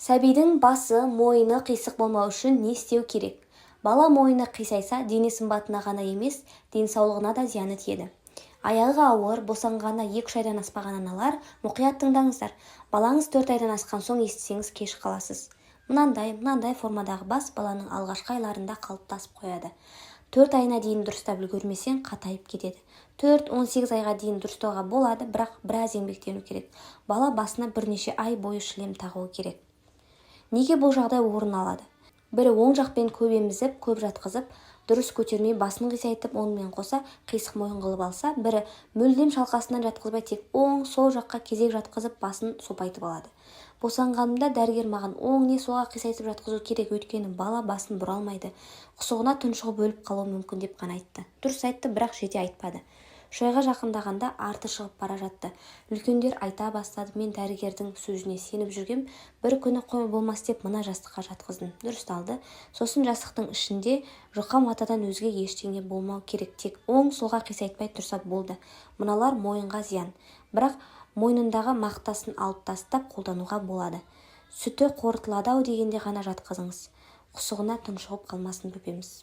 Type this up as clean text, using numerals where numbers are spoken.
Сәбидің басы, мойыны қисық болмау үшін не істеу керек? Бала мойыны қисайса, дене сымбатына ғана емес, денсаулығына да зияны тиеді. Аяғы ауыр, босанғанына 2-3 айдан аспаған аналар, мұқият тыңдаңыздар. Балаңыз 4 айдан асқан соң естісеңіз, кеш қаласыз. Мынандай, мынандай формадағы бас баланың алғашқы айларында қалыптасып қояды. 4 айына дейін дұрыстап үлгермесең, қатайып кетеді. 4-18 айға дейін дұрыстауға болады, бірақ біраз еңбектену керек. Бала басына бірнеше ай бойы шлем тағуы керек. Неге бұл жағдай орын алады? Бірі оң жақпен көп емізіп, көп жатқызып, дұрыс көтермей, басын қисайтып, онымен қоса қисық мойын қылып алса, бірі мүлдем шалқасынан жатқызбай, тек оң, сол жаққа кезек жатқызып, басын сопайтып алады. Босанғанымда дәрігер маған оң не солға қисайтып жатқызу керек, өйткені бала басын бұра алмайды, құсығына тұншығып өліп қалуы мүмкін деп қана айтты. Дұрыс айтты, бірақ жете айтпады. 3 айға жақындағанда арты шығып бара жатты. Үлкендер айта бастады, мен дәрігердің сөзіне сеніп жүргем. Бір күні қой болмас деп мына жастыққа жатқыздым. Дұрысталды. Сосын жастықтың ішінде жұқа матадан өзге ештеңе болмау керек, тек оң солға қисайтпай тұрса болды. Мыналар мойынға зиян. Бірақ мойнындағы мақтасын алып тастап қолдануға болады. Сүті қорытылады ау дегенде ғана жатқызыңыз. Құсығына тұншығып қалмасын бөпеміз.